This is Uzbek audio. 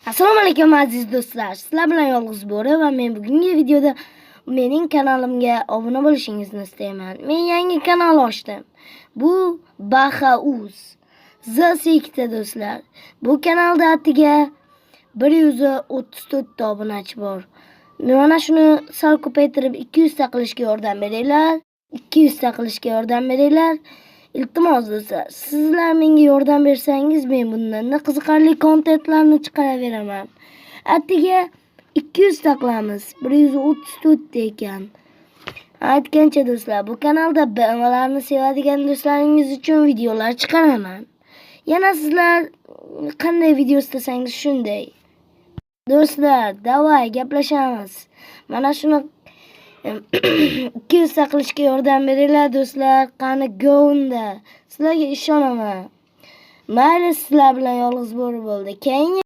Assalomu alaykum, aziz do'stlar. Sizlar bilan Yolg'iz Bo'ri va men bugungi videoda mening kanalimga obuna bo'lishingizni istayman. Men yangi kanal ochdim. Bu Baha Uz. Z sekta, do'stlar. Bu kanalda atiga 134 ta obunachi bor. Mana shuni sal ko'paytirib 200 ta qilishga yordam beringlar. 200 ta qilishga yordam beringlar. Iltimos, do'stlar, sizlar menga yordam bersangiz, men bundan-da qiziqarli kontentlarni chiqaraveraman. Atiga 200 ta qilamiz. 134 ta ekan. Aytgancha, do'stlar, bu kanalda BMWlarni sevadigan do'stlaringiz uchun videolar chiqaraman. Yana sizlar qanday video istasangiz, shunday. Do'stlar, давай gaplashamiz. Mana shuni 200 ta qilishga yordam beringlar, do'stlar. Qani, go unda. Sizlarga ishonaman. Mayli, sizlar bilan Yolg'iz Bo'ri bo'ldi. Keyingi